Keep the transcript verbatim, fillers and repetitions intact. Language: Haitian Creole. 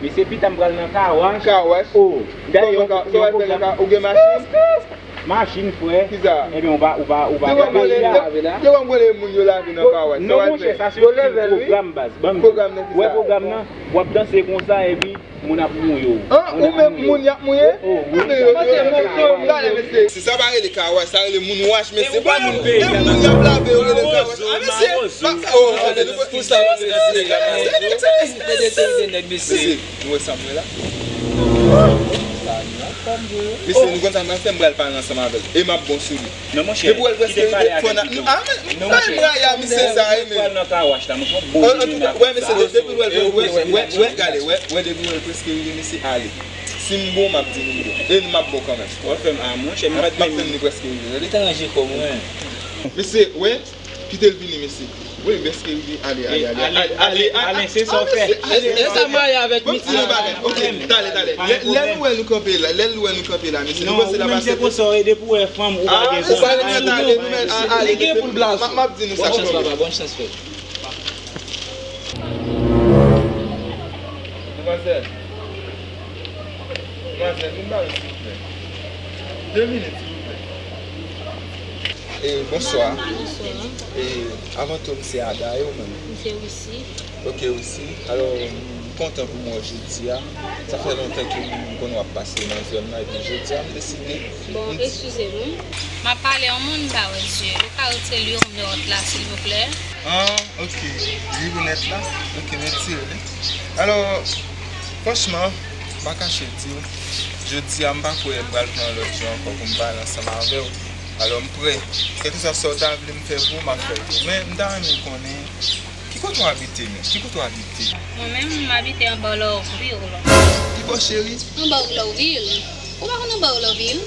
Mesye, pita m pral nan car wash. Car wash? Oh, dayè, ou gen machin? Machin, frè. Kisa? Ebyen, ou pa, ou pa, ou pa gen machin la. Te wè m wè moun yo lave nan car wash. Non, monchè, sa se yon pwogram, baz. Pwogram nan kisa? Wè pwogram nan, w ap danse konsa, epi moun ap mouye w. An, ou menm moun y ap mouye? Oh, wi. Gade, mesye. Si sa pa rele car wash, sa rele moun wash, mesye. Pa moun, e moun y ap lave, yo rele car wash. Ah, mesye. Oh, gade, nou pa sa. Mesye, nou wè sa m wè la? Mesye, nou konn sa m pral fè, m pral pale ansanm avè l. E m ap bon sou li. Non, monchè, depi w wè l prèske rive, fò n a, nou, ah, men, bay m raya, misye sa, wi, men. Antouka, wè, mesye, depi w wè l, wè, wè, wè, gade, wè, wè, depi w wè l prèske rive, misye, ale. Si m bon, m ap di nou m bon. E m ap bon kanmenm. W ap fè m, ah, monchè, m pa t menm. M ap tann li prèske rive, tande. Mesye, wè, kite l vini, mesye. Wi, m prèske rive. Ale, ale, ale, ale, ale, ale, se sa w fè. E sa maye avèk misye. Bon, m di nou bagay. Ok, talè, talè. Lè, lè nou wè nou kanpe la, lè nou wè nou kanpe la, mesye, nou panse l ap aksepte? Non, ou menm se konsa w ye, depi w wè fanm, ou pa gen fanm. Ah, se sa, nou mèt ale, nou mèt ale. Li gen pou l blaze. M ap di nou sa. Bòn chans, papa, bòn chans, frè. Demwazèl. Demwazèl, vin ba mwen, silvouplè. De minit, silvouplè. E, bonswa. Bonswa. E, avan tou, m se Ada, e ou menm? M se Wisi. Ok, Wisi. Alò, m kontan pou m wè w jodi a. Sa fè lontan ke m konn w ap pase nan zòn nan, epi jodi a, m deside. Bon, eskize m, wi. M ap pale yon moun, m pa wè zye. Ou ka retire li yon minit la, silvouplè? Ah, ok. Li rinèt la? Ok, m retire li. Alò, franchman, m pa kache di w, jodi a, m pa kwè m pral pran lòt jou ankò pou m pale ansanm avè w. Alò, m prè. Kèlkeswa sa w ta vle m fè pou ou, m ap fè l pou ou. Men, m ta renmen konnen, ki kote w abite menm? Ki kote w abite? Mwen menm, m abite anba Lòvil. Ki bò, cheri? Anba Lòvil. Ou pa konn anba Lòvil?